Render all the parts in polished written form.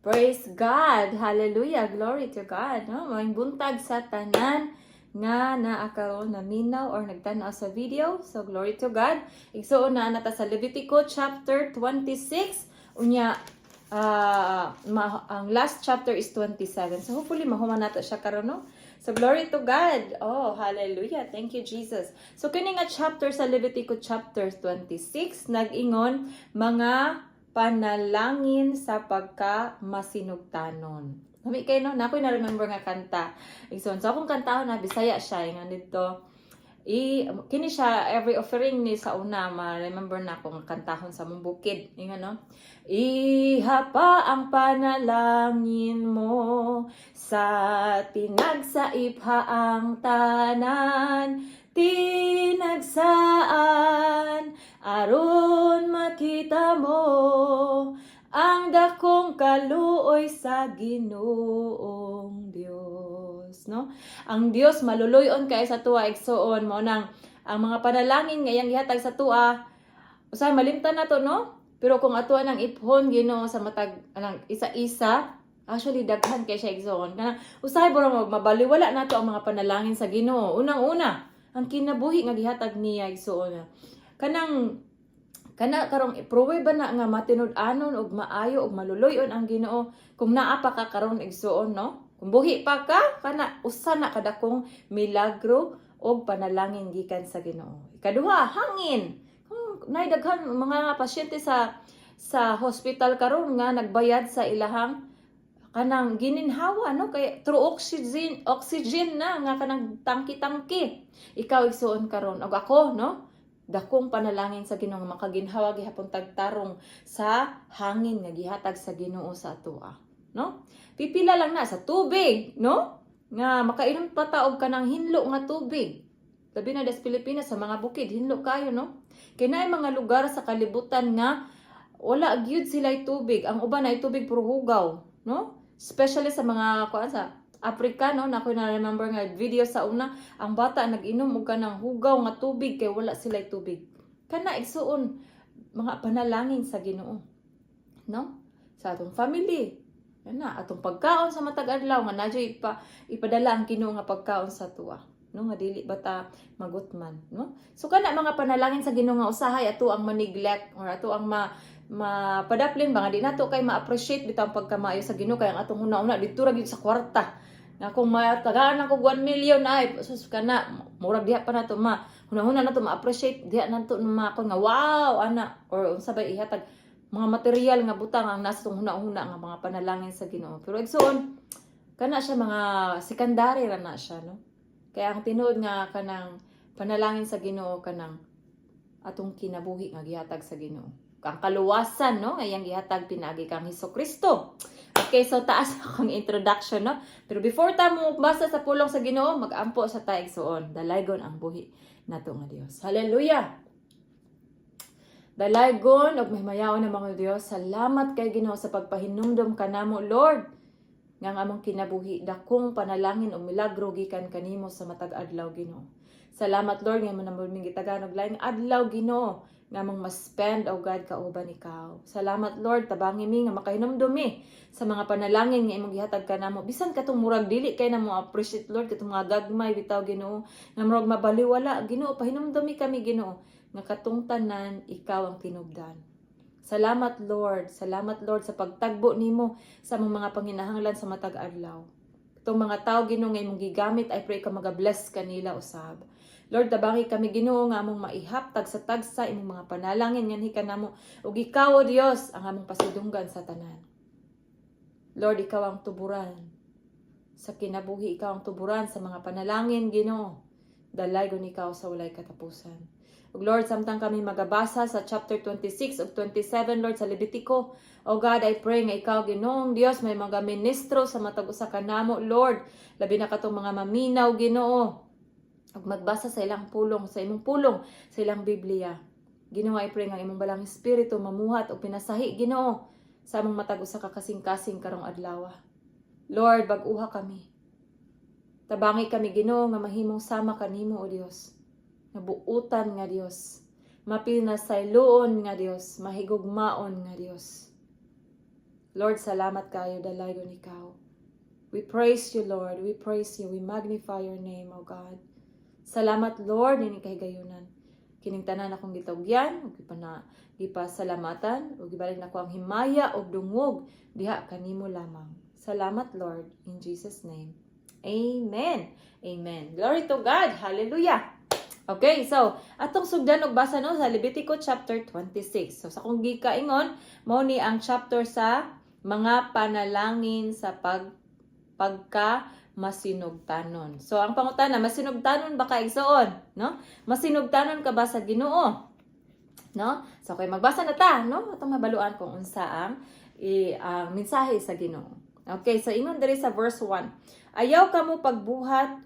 Praise God! Hallelujah! Glory to God! No? Maayong buntag sa tanan nga naa karon naminaw or nagtan-aw sa video. So, glory to God. Igsuon na nata sa Levitico chapter 26. Unya, ang last chapter is 27. So, hopefully, mahuman nato siya karon, no? So, glory to God. Oh, hallelujah. Thank you, Jesus. So, kini nga chapter sa Levitico chapter 26, nag-ingon, mga panalangin sa pagka masinugtanon. Lami kay, no, na ako'y na-remember nga kanta. Igsoon, so akong kantahon na Bisaya siya nga dito. I kini siya every offering ni sa una, ma-remember na akong kantahon sa mong bukid. Ingon, no? Ihapa ang panalangin mo sa tinagsa ipha ang tanan tinagsaan aron makita mo ang dakong kaluoy sa Ginoong Dios, no? Ang Dios maluluyon kay sa tuwa, igsuon. Mo nang ang mga panalangin nga iyang gihatag sa tuwa, usahay malimtan na to, no? Pero kung ato nang iphon, Ginoo, sa matag anang isa-isa, actually daghan kay siya, igsuon. Kana usahay bura mabaliwala nato ang mga panalangin sa Ginoo. Unang-una, ang kinabuhi nga gihatag niya, igsuon. Kanang kana karong pruweba na nga matinud-anon ug maayo ug maluluyon ang Ginoo kung naa pa ka karon, igsuon, no? Kung buhi pa ka, kana usa na kadakong milagro og panalangin gikan sa Ginoo. Ikaduha, hangin. Kung naay daghan mga pasyente sa hospital karon nga nagbayad sa ilahang kanang gininhawa, no, kay through oxygen, oxygen na nga kanang tangki-tangki. Ikaw, igsuon, karon og ako, no, dakong panalangin sa Ginoo nga makaginhawa gihapon tagtarong sa hangin nga gihatag sa Ginoo sa atoa, no? Pipila lang na sa tubig, no, nga makainom pa ta og kanang hinlo nga tubig, labi na des Pilipinas, sa mga bukid, hinlo kayo, no? Kay naay mga lugar sa kalibutan nga wala gyud sila tubig. Ang uban ay tubig puro hugaw, no? Especially sa mga kuan sa Africa, no? Na ako na remember nga video sa una, ang bata nag-inom og kanang hugaw nga tubig kay wala sila tubig. Kana, igsuon, mga panalangin sa Ginoo, no? Sa atong family kana, atong pagkaon sa matag adlaw nga nadyoy ipadala ang Ginoo nga pagkaon sa tuwa, no, nga dili bata magutman, no? So kana mga panalangin sa Ginoo nga usahay ato ang ma-neglect or ato ang ma mapadaplin ba nga di nato kay ma-appreciate bitaw ang pagkamaayo sa Ginoo, kay ang atong huna-huna didto ra gyud sa kwarta nga kung matagaan ako 1 million, ay sus, kana murag diha pa nato ma huna-huna nato ma-appreciate, diha nato ma nga wow ana or unsa bay ihatag, mga material nga butang ang nasa tong huna-huna nga mga panalangin sa Ginoo. Pero igsuon, kana siya mga secondary ra na siya, no? Kaya ang tinuod nga kanang panalangin sa Ginoo, kanang atong kinabuhi nga gihatag sa Ginoo, ang kaluwasan, no, nga iyang gihatag pinaagi kang Hesus Kristo. Okay, so taas akong introduction, no? Pero before ta mo basa sa pulong sa Ginoo, magampo sa ta, igsuon. Dalaygon ang buhi nato nga Dios. Hallelujah. Dalaygon ug mahimayaon ng mga Dios. Salamat kay Ginoo sa pagpahinumdom kanamo, Lord, nga ang among kinabuhi dakong panalangin ug milagro gikan kanimo sa matag adlaw, Ginoo. Salamat, Lord, nga mo naming gitagaan og laing adlaw, Ginoo, nga among ma-spend, O God, kauban ikaw. Salamat, Lord, tabangi mi nga makahinumdum mi sa mga panalangin nga imong gihatag kanamo. Bisan katong murag dili kay namo appreciate, Lord, katong mga gagmay bitaw, Ginoo, nga murag mabaliwala, Ginoo, pahinumdumi kami, Ginoo, nga katong tanan ikaw ang tinubdan. Salamat, Lord. Salamat, Lord, sa pagtagbo nimo sa among mga panginahanglan sa matag adlaw. Itong mga tao, Ginoo, nga imong gigamit, I pray ka maga-bless kanila usab. Lord, tabangi kami, Ginoo, nga among maihap tagsa-tagsa imong mga panalangin nganhi kanamo ug ikaw, O Dios, ang among pasidunggan sa tanan. Lord, ikaw ang tuburan sa kinabuhi, ikaw ang tuburan sa mga panalangin, Ginoo. Dalaygon ikaw sa walay katapusan. Ug Lord, samtang kami magabasa sa chapter 26 ug 27, Lord, sa Levitico, O God, I pray nga ikaw, Ginoong Dios, may mga ministro sa matag usa kanamo, Lord, labi na katong mga maminaw, Ginoo, ug magbasa sa ilang pulong, sa imong pulong, sa ilang Biblia. Ginoo, I pray nga imong balang espiritu mamuhat og pinasahi, Ginoo, sa among matag usa ka kasing-kasing karong adlaw. Lord, bag-uha kami. Tabangi kami, Ginoo, nga mahimong sama kanimo, O Dios. Nga buutan nga Dios. Mapinasayloon nga Dios, mahigugmaon nga Dios. Lord, salamat kayo, dalaygon ikaw. We praise you, Lord. We praise you. We magnify your name, O God. Salamat, Lord, nining kahigayunan. Kining tanan akong gitugyan, ug gipasalamatan, ug gibalik nako ang himaya ug dungog diha kanimo lamang. Salamat, Lord, in Jesus' name. Amen. Amen. Glory to God. Hallelujah. Okay, so atong sugdan og basa, no, sa Levitico chapter 26. So sa akong gikaingon, mao ni ang chapter sa mga panalangin sa pagka masinugtanon. So ang pangutana, masinugtanon ba ka, igsoon, no? Masinugtanon ka ba sa Ginoo? No? So okay, magbasa na ta, no? Atong mabaluan kung unsa ang mensahe sa Ginoo. Okay, so ingon diri sa verse 1. "Ayaw kamo pagbuhat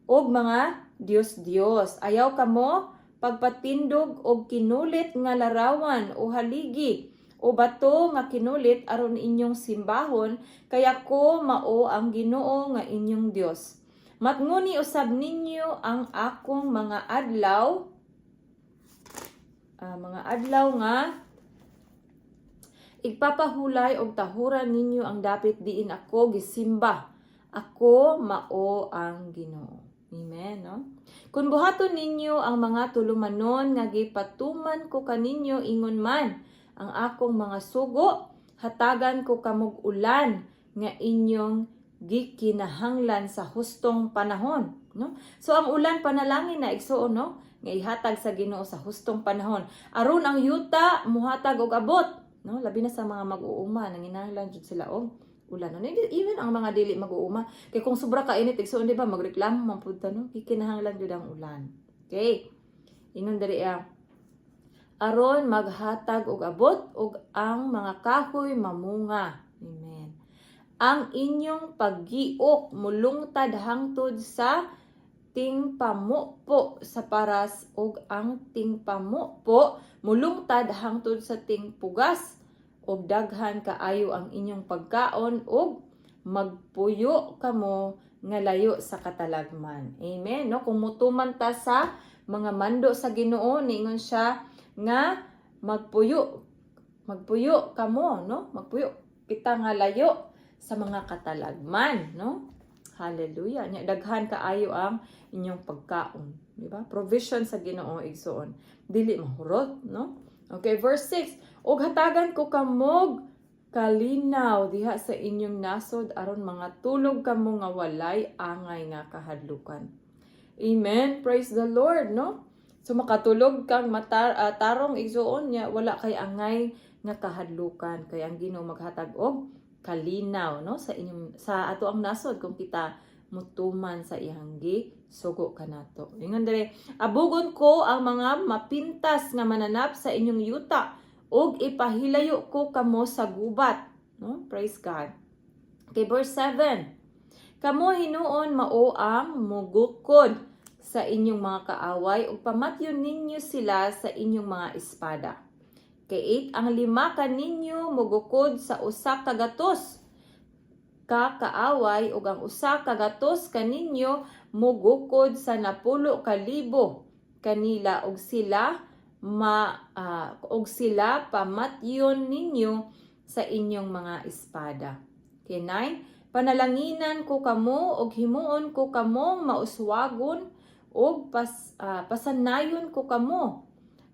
og mga Dios-Dios. Ayaw kamo pagpatindog og kinulit nga larawan o haligi o bato nga kinulit aron inyong simbahon, kay ako mao ang Ginoo nga inyong Dios. Matnguni usab ninyo ang akong mga adlaw nga igpapahulay og tahuran ninyo ang dapit diin ako gisimba. Ako mao ang Ginoo." Amen, no? "Kung buhaton ninyo ang mga tulumanon nga gipatuman ko kaninyo, ingon man ang akong mga sugo, hatagan ko kamog ulan nga inyong gikinahanglan sa hustong panahon," no? So ang ulan, panalangin na, igsuon, no, nga ihatag sa Ginoo sa hustong panahon aron ang yuta muhatag og abot, no? Labi na sa mga mag-uuma, nanginahanglan jud sila og ulan, no? Even ang mga dili mag-uuma, kay kung sobra ka init, igsuon, di ba, magreklamo man pud ta, no? Gikinahanglan jud ang ulan. Okay, ingon diri ang aron maghatag og abot ug ang mga kahoy mamunga. Amen. "Ang inyong paggiok mulungtad hangtod sa tingpamupo sa paras ug ang tingpamupo mulungtad hangtod sa tingpugas, ug daghan kaayo ang inyong pagkaon ug magpuyo kamo nga layo sa katalagman." Amen, no? Kung mutuman ta sa mga mando sa Ginoo, niingon siya nga magpuyo magpuyo kamo, no? Magpuyo kita nga layo sa mga katalagman, no? Hallelujah. Nya daghan kaayo ang inyong pagkaon, di ba? Provision sa Ginoo, igsuon. Dili mahurot, no? Okay, verse 6. "Ug hatagan ko kamog kalinaw diha sa inyong nasod aron mga tulog kamo nga walay angay nga kahadlukan." Amen. Praise the Lord, no? So makatulog kang tarong, igsuon, niya wala kay angay nga kahadlukan kay ang Ginoo maghatag og kalinaw, no, sa ato ang nasod kung kita mutuman sa iyang sugo kanato. Ingon diri, "Abugon ko ang mga mapintas nga mananap sa inyong yuta ug ipahilayo ko kamo sa gubat," no? Praise God. Okay, verse 7. "Kamo hinuon mao ang mugukod sa inyong mga kaaway ug pamatyon ninyo sila sa inyong mga espada." Kay 8, "Ang lima kaninyo mugukod sa 100 ka kaaway ug ang 100 kaninyo mugukod sa 10,000 kanila ug sila pamatyon ninyo sa inyong mga espada." Okay, 9. "Panalanginan ko kamo ug himuon ko kamong mauswagon ug pasanayon ko kamo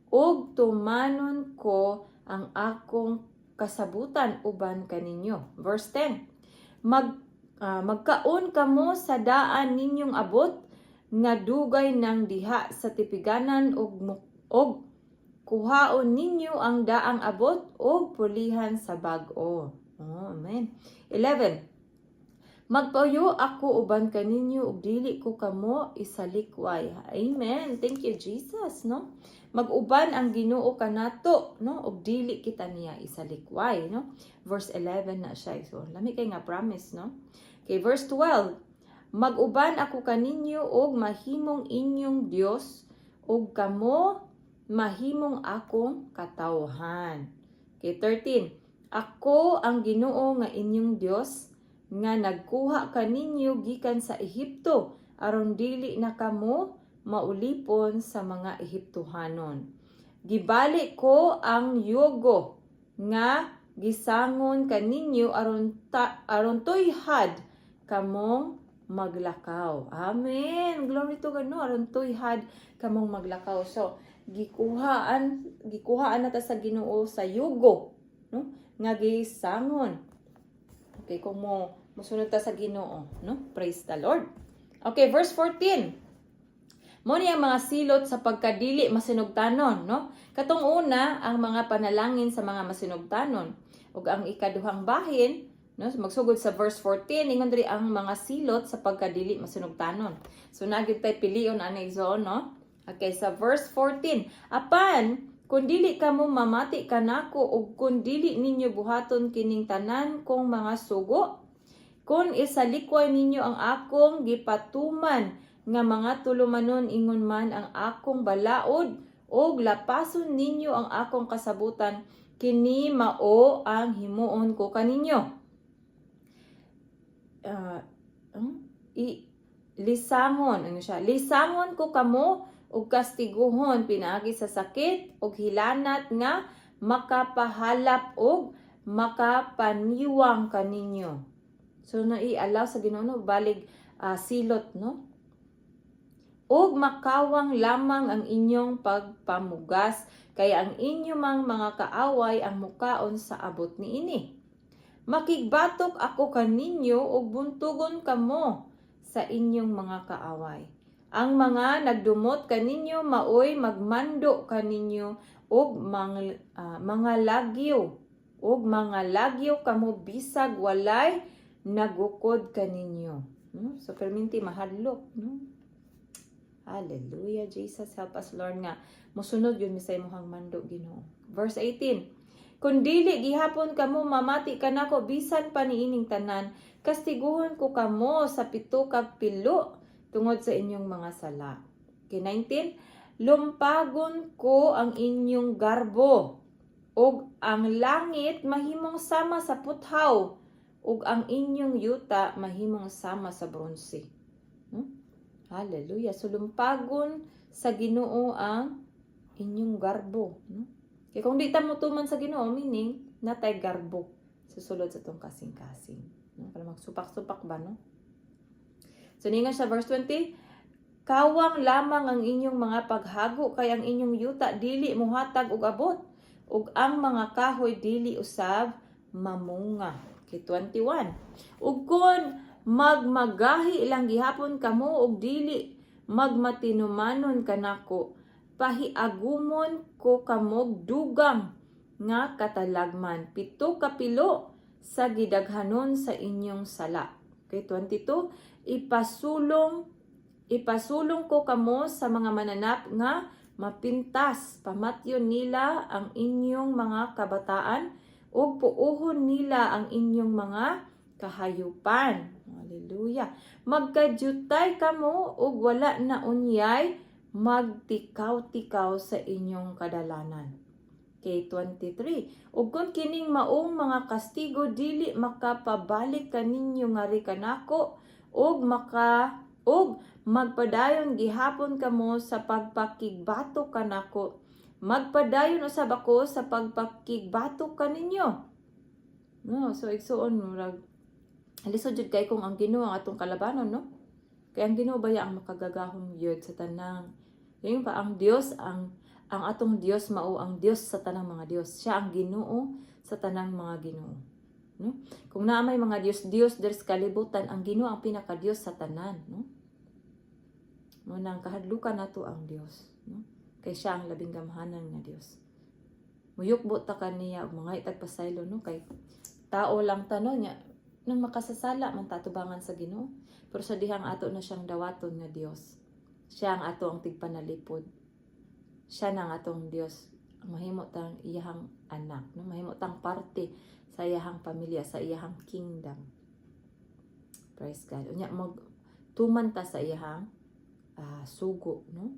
ug tumanon ko ang akong kasabutan uban kaninyo." Verse 10. "Magkaon kamo sa daan ninyong abot nga dugay nang diha sa tipiganan ug kuhaon ninyo ang daang abot ug pulihan sa bag-o." Oh, amen. 11. "Magpuyo ako uban kaninyo ug dili ko kamo isalikway." Amen. Thank you, Jesus, no? Mag-uban ang Ginoo kanato, no? Ug dili kita niya isalikway, no? Verse 11 na siya. So, lami kay nga promise, no? Okay, verse 12. "Mag-uban ako kaninyo ug mahimong inyong Dios ug kamo mahimong akong katawhan." Okay, 13. "Ako ang Ginoo nga inyong Dios nga nagkuha kaninyo gikan sa Ehipto aron dili na kamo maulipon sa mga Ehiptohanon. Gibali ko ang yugo nga gisangon kaninyo aron tuyhad kamong maglakaw. Amen. Glory to God, no? Aron tuyhad kamong maglakaw. So, gikuhaan na ta sa Ginoo sa yugo, no? Nga gisangon. Okay, kung mo musunod ta sa Ginoo, no? Praise the Lord. Okay, verse 14. Mo ni ang mga silot sa pagkadili masinugtanon, no? Katong una, ang mga panalangin sa mga masinugtanon. Ug ang ikaduhang bahin, no, magsugod sa verse 14, ingon diri ang mga silot sa pagkadili masinugtanon. So naa gyud tay pilion ani, igsoon, no? Okay, sa verse 14, "Apan kung dili kamo mamati kanako ug kung dili ninyo buhaton kining tanan kong mga sugo, kung isalikway ninyo ang akong gipatuman nga mga tulumanon, ingon man ang akong balaod, ug lapason ninyo ang akong kasabutan, kini mao ang himuon ko kaninyo." I lisangon ano siya, lisangon ko kamo ug kastiguhon pinaagi sa sakit ug hilanat nga makapahalap ug makapaniwang kaninyo. So nai-allow sa Ginoo, no, balig silot, no? Ug makawang lamang ang inyong pagpamugas, kay ang inyo mang mga kaaway ang mukaon sa abot niini. Makigbatok ako kaninyo ug buntugon kamo sa inyong mga kaaway. Ang mga nagdumot kaninyo maoy magmando kaninyo ug mga lagyo kamo bisag walay nagukod kaninyo. No? So perminti mahadlok, no? Hallelujah, Jesus, help us, Lord, nga musunod gyud mi sa imong mando, Ginoo. Verse 18. "Kung dili gihapon kamo mamati kanako bisan pa niining tanan, kastiguhon ko kamo sa pito ka pilo tungod sa inyong mga sala." Okay, 19. "Lumpagon ko ang inyong garbo ug ang langit mahimong sama sa puthaw ug ang inyong yuta mahimong sama sa bronse." Hallelujah. So lumpagon sa Ginoo ang inyong garbo, no? Kaya kung di ta mo tuman sa Ginoo, meaning natay garbo sa sulod sa atong kasing-kasing. No? Para magsupak-supak ba, no? So ningon sa verse 20, "Kawang lamang ang inyong mga paghago kay ang inyong yuta dili muhatag og abot ug ang mga kahoy dili usab mamunga." Okay, 21. "Ug kun magmagahi lang gihapon kamo ug dili magmatinumanon kanako, pahiagumon ko kamog dugang nga katalagman, pito ka pilo sa gidaghanon sa inyong sala." Okay, 22. Ipasulong ko kamo sa mga mananap nga mapintas, pamatyon nila ang inyong mga kabataan ug puohon nila ang inyong mga kahayupan. Hallelujah. Magkadyutay kamo ug wala na unyay magtikaw-tikaw sa inyong kadalanan." Okay, 23. "Ug kung kining maong mga kastigo dili makapabalik kaninyo ngari kanako ug magpadayon gihapon kamo sa pagpakigbato kanako, magpadayon usab ako sa pagpakigbato kaninyo." No, so igsuon, murag lisod jud kay kung ang Ginoo ang atong kalabanon, no? Kay ang Ginoo baya ang makagagahom yun sa tanang. Yung pa ang Dios, ang atong Dios mao ang Dios sa tanang mga Dios. Siya ang Ginoo sa tanang mga Ginoo. No? Kung naa may mga Dios Dios diri sa kalibutan, ang Ginoo ang pinaka Dios sa tanan, no? Mo nang kahadlukan nato ang Dios, no? Kay siya ang labing gamhanan nga Dios. Muyukbo ta kaniya ug mga itag pasaylo, no, kay tao lang ta, no, nya nang makasasala man ta atubangan sa Ginoo. Pero sa dihang ato na siyang dawaton nga Dios. Siya ang ato ang tigpanalipod. Siya na ang atong Dios. Ang mahimo tang iyahang anak, no? Mahimo tang parte sa iyahang pamilya, sa iyahang kingdom. Praise God. Unya mag tuman ta sa iyahang sugo, no?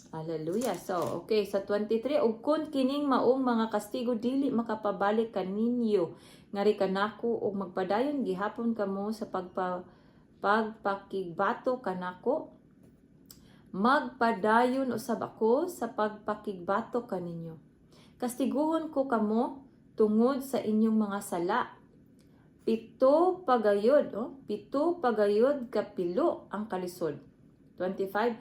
Hallelujah. So, okay, sa 23, "Ug kun kining maong mga kastigo dili makapabalik kaninyo ngari kanako ug magpadayon gihapon kamo sa pagpakigbato kanako, magpadayon usab ako sa pagpakigbato kaninyo. Kastiguhon ko kamo tungod sa inyong mga sala. 7 pagayod, oh, 7 pagayod kapilo ang kalisod. 25.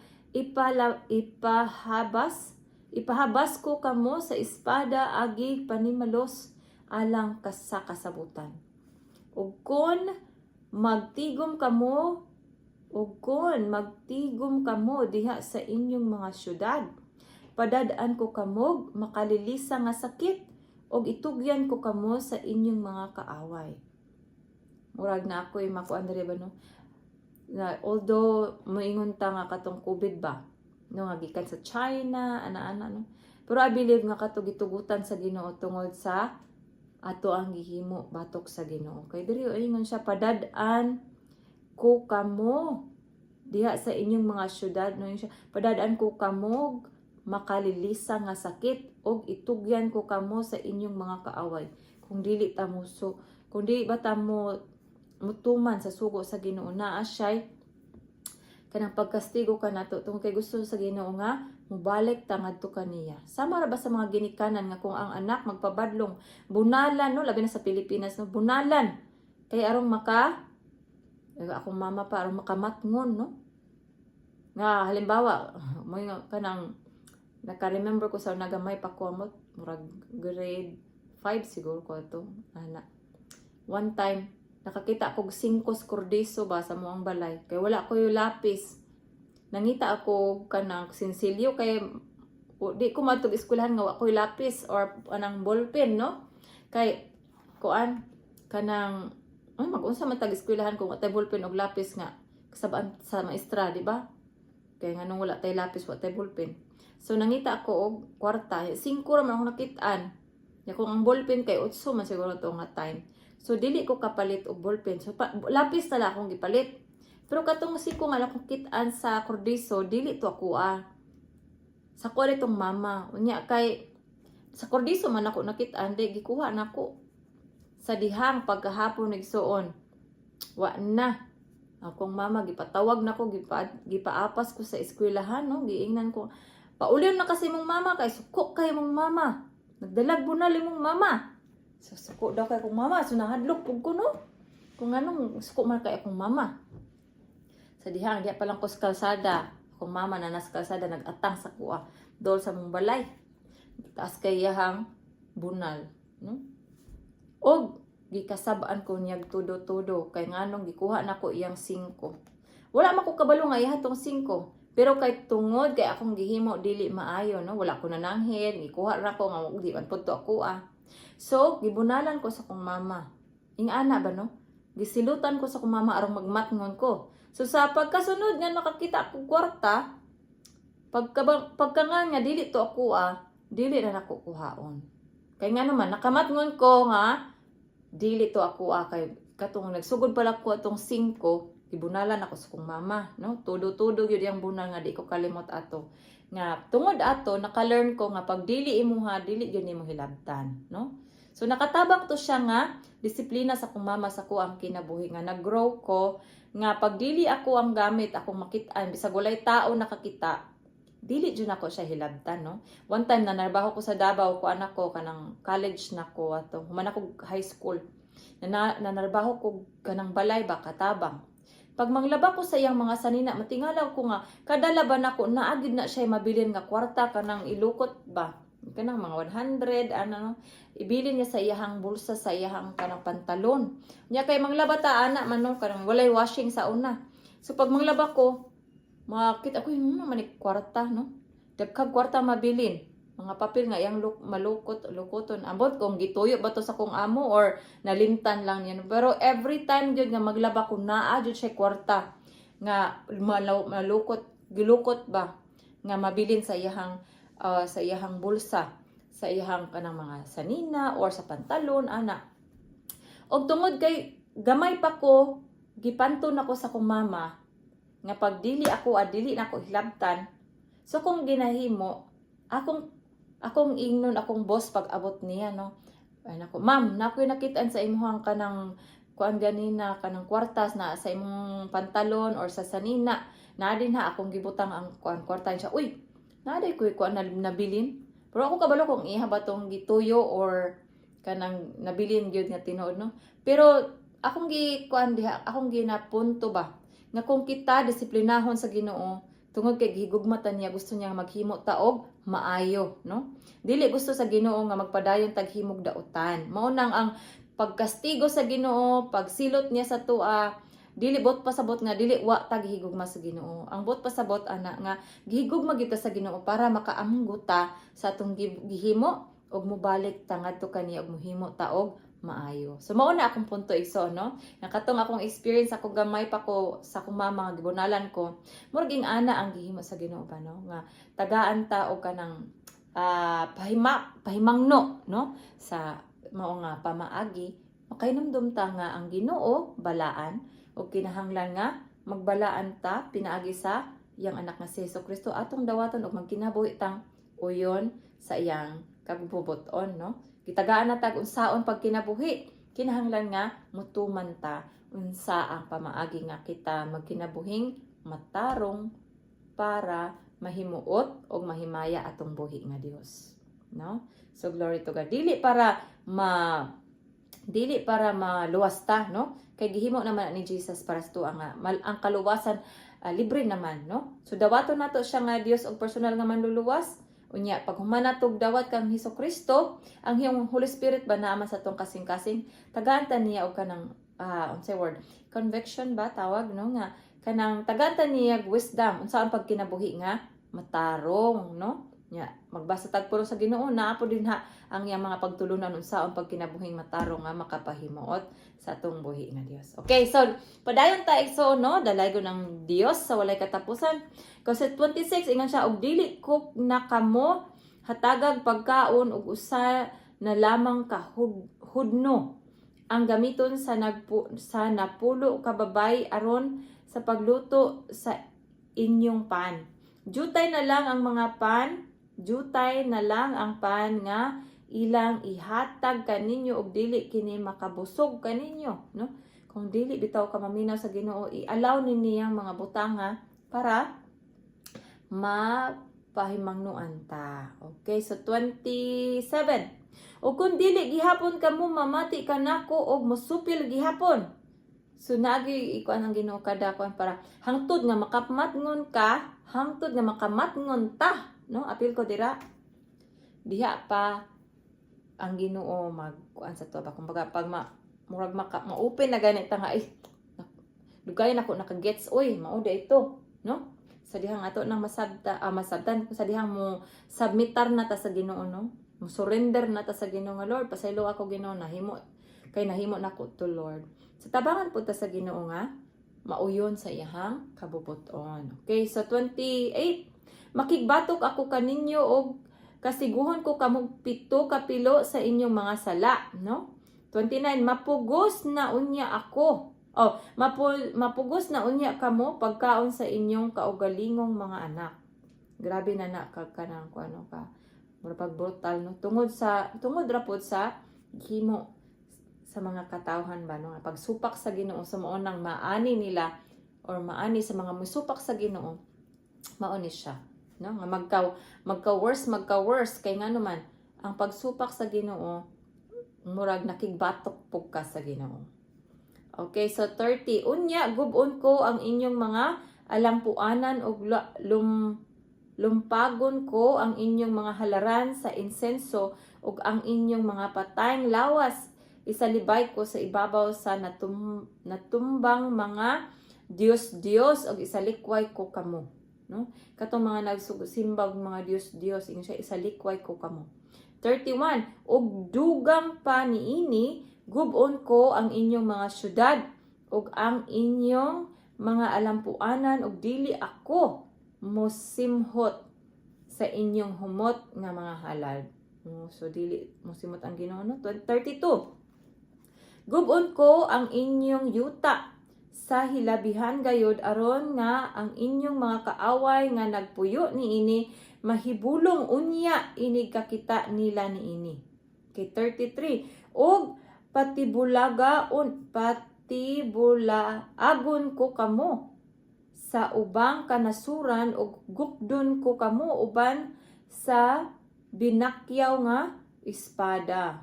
Ipahabas ko kamo sa espada agi panimalos alang sa kasabutan. Ug kon magtigom kamo diha sa inyong mga syudad, padad-an ko kamog makalilisa nga sakit ug itugyan ko kamo sa inyong mga kaaway. Murag na ako'y makuan diri ba, no? Na although moingon ta nga katong COVID ba, no, nga gikan sa China, ana-ana, no. Pero I believe nga kato gitugutan sa Ginoo tungod sa ato ang gihimo batok sa Ginoo. Kay diri ingon siya, padad-an ko kamo diha sa inyong mga syudad, no, siya, padad-an ko kamo makalilisa nga sakit og itugyan ko kamo sa inyong mga kaaway. Kung dili ta mo so, kung dili ba ta mo mutuman sa sugo sa Ginoo, naa siya'y kanang pagkastigo kanato tungod kay gusto sa Ginoo nga mubalik ta ngadto kaniya. Sama ra ba sa mga ginikanan nga kung ang anak magpabadlong, bunalan, no, labi na sa Pilipinas, no, bunalan kay arong maka akong mama pa, aron makamatngon, no, nga halimbawa mo nga kanang naka-remember ko sa nagamay pa ko amot, murag grade 5 siguro ko ato ana. One time nakakita ko og 5 kordiso ba sa among balay kay wala ko yung lapis. Nangita ako kanang sinsilyo kay di ko matug eskwelahan nga wa ko'y lapis or anang ballpen, no, kay kuan kanang ay mag-unsa man tag eskwelahan kung wa tay ballpen og lapis nga kasabaan sa maestra, di ba? Kay nganong wala tay lapis, wa tay ballpen? So nangita ako og kwarta, 5 ra man ako nakit-an. Ya kung ang ballpen kay 8 man siguro to nga time. So dili ko kapalit og ballpen. So lapis na lang akong gipalit. Pero katong 5 nga akong kit-an sa kordiso, dili to ako ah. Sa ko itong mama. Unya kay sa kordiso man ako nakit-an, di gikuha nako. Sa dihang pagkahapon, nigsuon, wa na. Akong mama gipatawag nako, gipaapas ko sa eskwelahan, no, giingnan ko. "Paulyon na kasi mong mama kay suko kay mong mama. Nagdalag bunal imong mama." So suko daw kay kong mama, so nahadlok pug ko, no. Kung anong suko man kay akong mama. Sa dihang diha pa lang ko sa kalsada, akong mama na nasa kalsada nag-atang sa kuha dol sa mong balay. Taas kay yahang bunal, no? Og gikasab-an ko niyag tudo-tudo kay nganong gikuha nako iyang 5. Wala man ko kabalo nga iya tong 5. Pero kay tungod kay akong gihimo dili maayo, no, wala ko nananghid, gikuha ra ko nga di man pud to ako ah. So gibunalan ko sa akong mama. Ingana ba, no? Gisilutan ko sa akong mama aron magmatngon ko. So sa pagkasunod nga nakakita ako kwarta, pagka nga nga dili to ako ah, dili na nako kuhaon. Kay nga naman nakamatngon ko nga dili to ako ah, kay katong nagsugod pala ko atong 5, gibunalan ako sa kong mama, no? Tudo-tudo gyud yang bunal nga di ko kalimot ato. Nga tungod ato naka-learn ko nga pag dili imuha, dili gyud nimo hilabtan, no? So nakatabang to siya nga disiplina sa kong mama sa ko ang kinabuhi nga nag-grow ko nga pag dili ako ang gamit akong makit-an, bisag walay tao nakakita, dili jud ako siya hilabtan, no? One time na narbaho ko sa Davao ko anak ko kanang college na ko ato, human ako high school na, nanarbaho ko kanang balay ba, katabang. Pag manglaba ko sa iyang mga sanina, matingalaw ko nga kada laban nako naa gyud na siya mabilin nga kwarta, kanang ilukot ba, kanang mga 100 ano, no? Ibilin niya sa iyahang bulsa, sa iyahang kanang pantalon niya, kay manglaba ta ana man, no, kanang walay washing sa una. So pag manglaba ko, makita ko yung naman ni kwarta, no, dagkag kwarta mabilin, mga papel nga iyang malukot lukoton. Ambot kung gituyo ba to sa kong amo or nalimtan lang niya. Pero every time jud nga maglaba ko, naa jud siya kwarta nga malukot, gilukot ba nga mabilin sa iyahang bulsa, sa iyahang kanang mga sanina or sa pantalon ana. Og tungod kay gamay pa ko, gipanto nako sa kong mama nga pag dili ako ah, dili na ako hilabtan. So kung ginahimo akong ingnon akong boss pag abot niya, no, ay nako, "Ma'am, nakoy nakitaan sa imuhang kanang kuan ganina, kanang kwartas na sa imong pantalon or sa sanina na din ha, akong gibutang ang kuan kwarta." Siya, "Uy, naa day koy kuan na nabilin." Pero ako kabalo kung iha ba tong gituyo or Kanang nabilin gyud nga tinuod, no? Pero akong gi kuan diha, akong ginapunto ba nga kung kita disiplinahon sa Ginoo tungod kay gihigugma ta niya, gusto niya nga maghimo ta og maayo, no? Dili gusto sa Ginoo nga magpadayon tag himog dautan. Mao nang ang pagkastigo sa Ginoo, pagsilot niya sa tua, dili buot pasabot nga dili wa ta gihigugma sa Ginoo. Ang buot pasabot ana nga gihigugma kita sa Ginoo para makaamgo ta sa atong gihimo ug mobalik ta ngadto kaniya ug mohimo ta og maayo. So mao na akong punto, igsoon, no? Nga katong akong experience ako gamay pa ko sa akong mama nga gibunalan ko, murag ana ang gihimo sa Ginoo ba, no? Nga tagaan ta og kanang pahimangno, no? Sa mao nga pamaagi, makahinumdum ta nga ang Ginoo balaan ug kinahanglan nga magbalaan ta pinaagi sa iyang anak nga si Hesus Kristo, atong dawaton og magkinabuhi tang uyon sa iyang kabubuton, no? Gitagaan na tag unsaon pagkinabuhi, kinahanglan nga mutuman ta unsa ang pamaagi nga kita magkinabuhing matarong para mahimuot og mahimaya atong buhi nga Dios, no? So glory to God. Dili para maluwas ta, no? Kay gihimo naman ni Jesus para sa tuwa nga ang kaluwasan libre naman, no? So dawaton nato siya nga Dios og personal nga manluluwas. Unya pag human natog dawat kang Hesus Kristo, ang iyang Holy Spirit ba naa man sa atong kasing-kasing, tagaan ta niya og kanang unsay word, conviction ba tawag, no? Nga kanang tagaan ta niya og wisdom unsaon pagkinabuhi nga matarong, no? Nya magbasa tag pulong sa Ginoo, naa po din ha ang iyang mga pagtulunan unsaon pagkinabuhing matarong nga makapahimuot sa atong buhi nga Dios. Okay, so padayon ta, igsoon, no? Dalaygon ang Dios sa walay katapusan. Kasi 26, ingon siya, "Og dili ko na kamo hatagag pagkaon og usa na lamang ka hudno ang gamiton sa 10 ka babay aron sa pagluto sa inyong pan. Jutay na lang ang mga pan, jutay na lang ang pan nga ilang ihatag kaninyo og dili kini makabusog kaninyo," no? Kung dili bitaw ka maminaw sa Ginoo, i-allow ni niyang mga butanga para mapahimangnuan ta. Okay, so 27. "O kung dili gihapon kamo mamati kanako og mosupil gihapon." So naagi ikuan ang Ginoo kada kuan para hangtod nga makamatngon ka, hangtod nga makamatngon ta, no? Apil ko dira. Diha pa ang Ginoo magkuan sa tuwa ba. Kumbaga pag murag ma-open na ganit ta nga ay dugay na ko nakagets, oy, mao ito, no? Sa dihang ato nang masabtan, sa dihang mo submitar na ta sa Ginoo, no? Mo surrender na ta sa Ginoo nga, "Lord, pasaylo ako, Ginoo, nahimo kay nahimo nako to, Lord." Sa tabangan po ta sa Ginoo nga mauyon sa iyahang kabubuton. Okay, so 28. "Makigbatok ako kaninyo og kasiguhon ko kamog 7 ka pilo sa inyong mga sala," no? 29. "Mapugos na unya ako. Oh, mapugos na unya kamo pagkaon sa inyong kaugalingong mga anak." Grabe na na kag kanang kung ano ka. Mura pag brutal, no? Tungod ra pod sa himo sa mga katawhan ba, no? Pagsupak sa Ginoo sa mao nang maani nila or maani sa mga musupak sa Ginoo, mao ni siya, no? Nga magka worse kay ngano man ang pagsupak sa Ginoo, murag nakigbatok pug ka sa Ginoo. Okay, so 30. "Unya gub-on ko ang inyong mga alampuanan ug lumpagon ko ang inyong mga halaran sa insenso ug ang inyong mga patayng lawas isalibay ko sa ibabaw sa natumbang mga Dios-Dios ug isalikway ko kamo," no? Katong mga nagsimbag mga Dios-Dios, ingon siya, "Isalikway ko kamo." 31. "Ug dugang pa niini, gub-on ko ang inyong mga syudad ug ang inyong mga alampuanan ug dili ako mosimhot sa inyong humot nga mga halad." Oh, so dili mosimhot ang Ginoo, no? 32. "Gub-on ko ang inyong yuta sa hilabihan gayud aron nga ang inyong mga kaaway nga nagpuyo niini mahibulong unya inig kakita nila niini." Okay, 33. "Og patibulaagon ko kamo sa ubang kanasuran ug gukdon ko kamo uban sa binakyaw nga espada."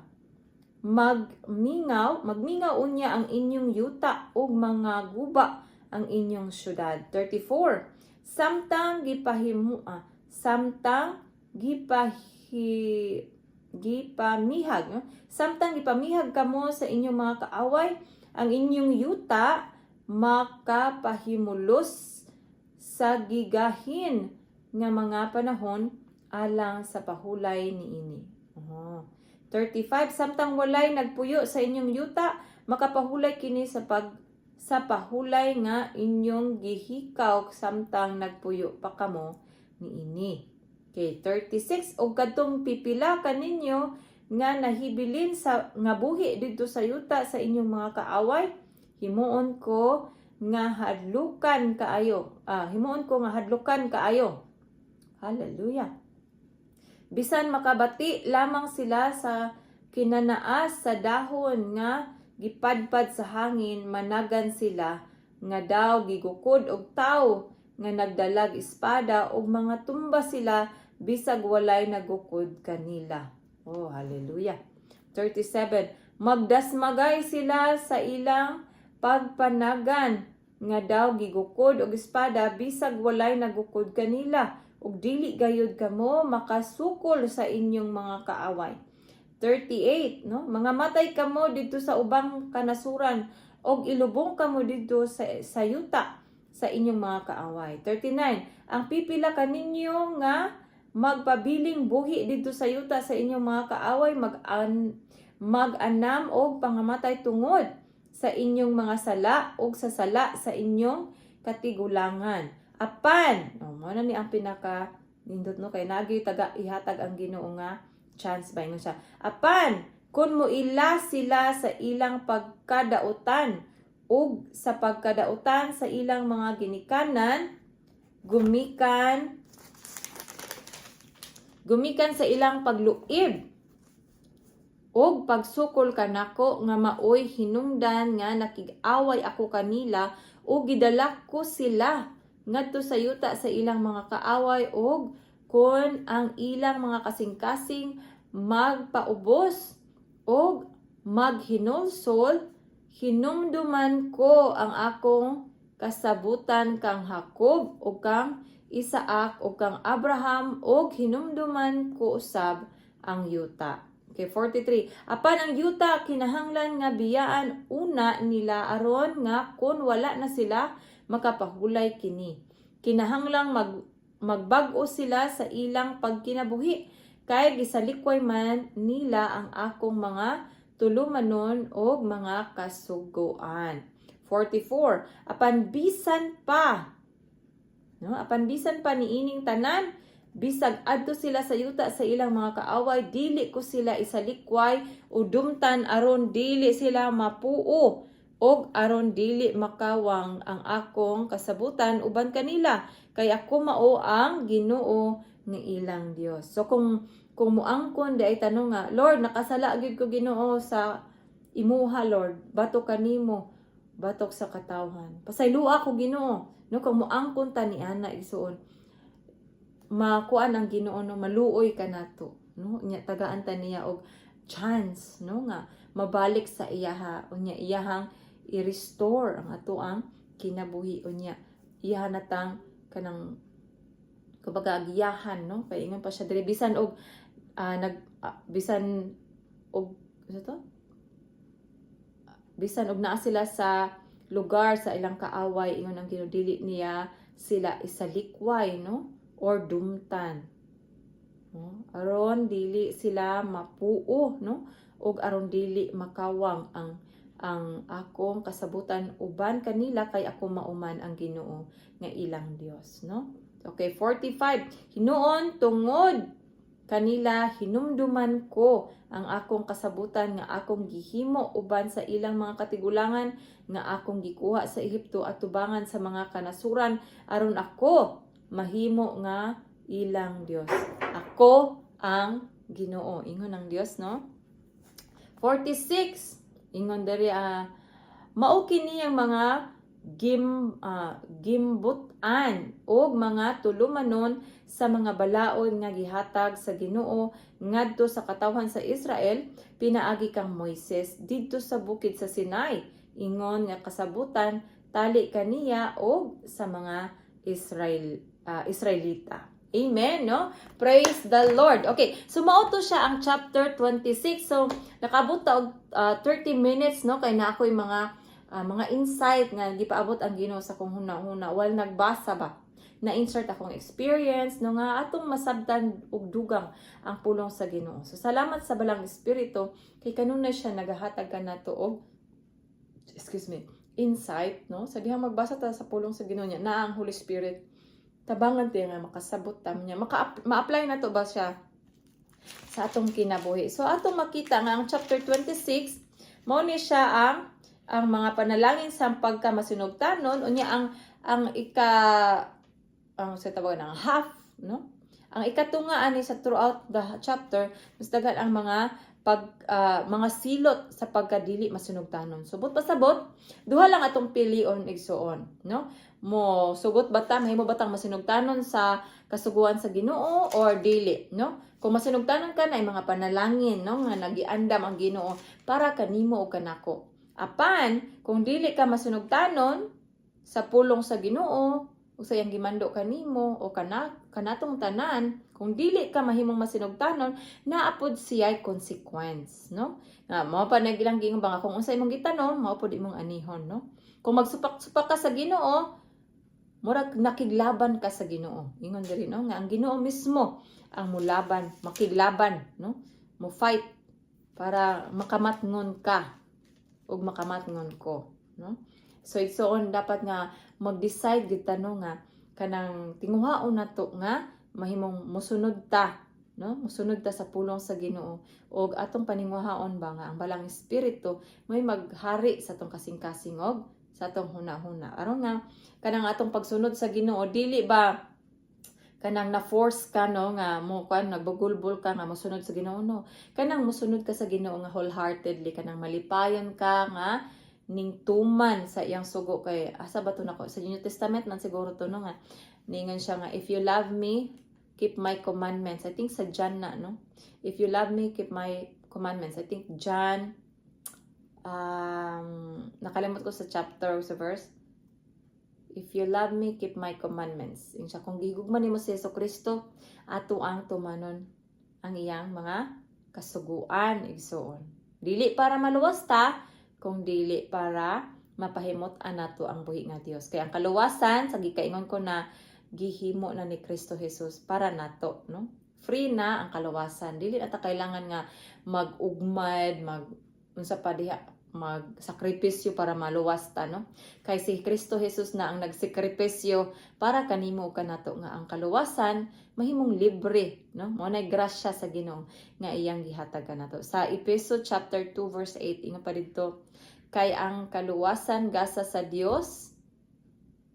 Magmingaw, magmingaw unya ang inyong yuta ug mga guba ang inyong syudad. 34. Samtang gipamihag, no? Samtang gipamihag kamo sa inyong mga kaaway, ang inyong yuta makapahimulos sa gigahin nga mga panahon alang sa pahulay niini. Oh. 35. Samtang walay nagpuyo sa inyong yuta, makapahulay kini sa pahulay nga inyong gihikaw samtang nagpuyo pa kamo niini. Okay, 36. Og kadtong pipila kaninyo nga nahibilin sa nga buhi didto sa yuta sa inyong mga kaaway, himuon ko nga hadlukan kaayo. Himuon ko nga hadlukan kaayo. Hallelujah. Bisan makabati lamang sila sa kinanaas sa dahon nga gipadpad sa hangin, managan sila nga daw gigukod og tawo nga nagdalag espada ug mga tumba sila bisag walay nagukod kanila. Oh, hallelujah. 37. Magdasmagay sila sa ilang pagpanagan nga daw gigukod og espada bisag walay nagukod kanila ug dili gayud kamo makasukol sa inyong mga kaaway. 38, no? Mga matay kamo didto sa ubang kanasuran og ilubong kamo didto sa yuta sa inyong mga kaaway. 39. Ang pipila kaninyo nga magpabiling buhi didto sa yuta sa inyong mga kaaway mag-anam og pangamatay tungod sa inyong mga sala ug sa sala sa inyong katigulangan. Apan, oh, mao na ni ang pinaka nindot, no, kay nagi taga ihatag ang Ginoo nga chance ba, ingon siya. Apan, kung moila sila sa ilang pagkadautan ug sa pagkadautan sa ilang mga ginikanan, gumikan gumikan sa ilang pagluib ug pagsukol kanako nga maoy hinungdan nga nakig-away ako kanila ug gidala ko sila ngadto sa yuta sa ilang mga kaaway, ug kon ang ilang mga kasing-kasing magpaubos ug maghinulsol, hinumduman ko ang akong kasabutan kang Jacob ug kang Isaac ug kang Abraham ug hinumduman ko usab ang yuta. Okay, 43. Apan ang yuta kinahanglan nga biyaan una nila aron nga kon wala na sila makapahulay kini. Kinahanglang magbag-o sila sa ilang pagkinabuhi kay gisalikway man nila ang akong mga tulumanon og mga kasuguan. 44. Apan bisan pa, no? Apan bisan pa niining tanan, bisag adto sila sa yuta sa ilang mga kaaway, dili ko sila isalikway o dumtan aron dili sila mapuo og aron dili makawang ang akong kasabutan uban kanila, kay ako mao ang Ginoo nga ilang Dios. So kung muangkon di ay tanong nga, "Lord, nakasala gyud ko, Ginoo, sa imuha, Lord, batok kanimo, batok sa katawhan. Pasayloa ko, Ginoo." No, kung muangkon ta ni ana, igsuon, makuan ang Ginoo, no, maluoy kanato, no? Nya tagaan ta niya og chance, no, nga mabalik sa iyaha, unya iyahang i-restore ang ato ang kinabuhi, unya iyaha natang kanang kumbaga giyahan, no? Kay ingon pa siya diri, bisan og nag bisan og ano to, bisan og naa sila sa lugar sa ilang kaaway, ingon ang Ginoo, dili niya sila isalikway, no, or dumtan, no, aron dili sila mapuo, no, ug aron dili makawang ang akong kasabutan uban kanila, kay ako mao man ang Ginoo nga ilang Dios, no? Okay, 45. Hinuon, tungod kanila hinumduman ko ang akong kasabutan nga akong gihimo uban sa ilang mga katigulangan nga akong gikuha sa Ehipto atubangan sa mga kanasuran aron ako mahimo nga ilang Dios. Ako ang Ginoo, ingon ang Dios, no? 46. Ingon diri, mao kini ang mga gimbut-an og mga tulumanon sa mga balaod nga gihatag sa Ginoo ngadto sa katawhan sa Israel pinaagi kang Moises didto sa bukid sa Sinai, ingon nga kasabutan tali kaniya og sa mga Israelita. Amen, no? Praise the Lord. Okay, so mao to siya ang chapter 26. So nakabot ta og 30 minutes, no, kay naa ko'y mga insight nga gipaabot ang Ginoo sa akong huna-huna while nagbasa ba. Na-insert akong experience, no, nga atong masabtan og dugang ang pulong sa Ginoo. So salamat sa Balaang Espiritu kay kanunay siya nagahatag kanato og, excuse me, insight, no? Sa dihang magbasa ta sa pulong sa Ginoo niya na ang Holy Spirit, tabangan tayo nga makasabot ta niya, ma-apply na to ba siya sa atong kinabuhi. So atong makita nga ang chapter 26 mao ni siya ang mga panalangin sa pagka masinugtanon. Unya ang ika ang sa tawag ng half, no, ang ikatunga ani sa throughout the chapter, mas daghan ang mga silot sa pagkadili masinugtanon. So buot pasabot, duha lang atong pilion, igsuon, no? Mo sugot ba ta, mahimo ba tang masinugtanon sa kasuguan sa Ginoo or dili, no? Kung masinugtanon ka na, ay mga panalangin, no, nga nagiandam ang Ginoo para kanimo o kanako. Apan kung dili ka masinugtanon sa pulong sa Ginoo o sa iyang gimando kanimo o kanatong tanan, kung dili ka mahimong masinugtanon, naa pod siya consequence, no? Nga mao pa nag ilang giingon ba nga kung unsa imong gitanom, mao pod imong anihon, no? Kung magsupak-supak ka sa Ginoo, murag nakiglaban ka sa Ginoo. Ingon diri, no, nga ang Ginoo mismo ang mulaban, makiglaban, no, mo fight para makamatngon ka ug makamatngon ko, no? So igsoon, dapat nga mag-decide gid ta, no, nga kanang tinguhaon nato nga mahimong mosunod ta, no, mosunod ta sa pulong sa Ginoo ug atong paninguhaon ba nga ang Balaang Espiritu may maghari sa atong kasing-kasing og sa atong huna-huna, aron nga kanang atong pagsunod sa Ginoo dili ba kanang na-force ka, no, nga mo kuan, nagbugulbol ka nga mosunod sa Ginoo, no? Kanang mosunod ka sa Ginoo nga wholeheartedly, kanang malipayon ka nga ning tuman sa iyang sugo. Kay asa ba to nako, sa New Testament man siguro to, no, nga ningon siya nga, "If you love me, keep my commandments." I think sa John na, no? "If you love me, keep my commandments." I think John, nakalimot ko sa chapter o sa verse. "If you love me, keep my commandments." Ingon siya, kung gihigugma nimo si Jesu Kristo, ato ang tumanon ang iyang mga kasuguan, igsuon. Dili para maluwas ta, kung dili para mapahimot nato ang buhi nga Dios. Kaya ang kaluwasan, sa gikaingon ko na gihimo na ni Kristo Jesus para nato, no? Free na ang kaluwasan. Dili na ta kailangan nga mag-ugmad, mag unsa pa diha, magsakripisyo para maluwas ta, no? Kay si Kristo Jesus na ang nagsakripisyo para kanimo ug kanato nga ang kaluwasan mahimong libre, no? Mao na grasya sa Ginoo nga iyang gihatag kanato. Sa Epeso chapter 2 verse 8, ingon pa didto, "Kay ang kaluwasan gasa sa Dios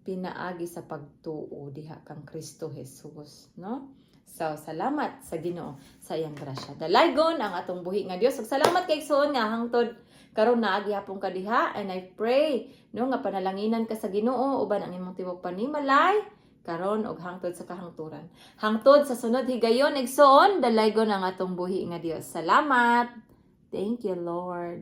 pinaagi sa pagtuo diha kang Kristo Jesus, no? So, salamat sa Ginoo sa iyang grasya. Dalaygon ang atong buhi nga Dios. Ug salamat kay igsoon nga hangtod karon naa gihapon ka diha, and I pray, no, nga panalanginan ka sa Ginoo uban ang imong tibuok panimalay karon ug hangtod sa kahangturan. Hangtod sa sunod higayon, igsoon, dalaygon ang atong buhi nga Dios. Salamat. Thank you, Lord.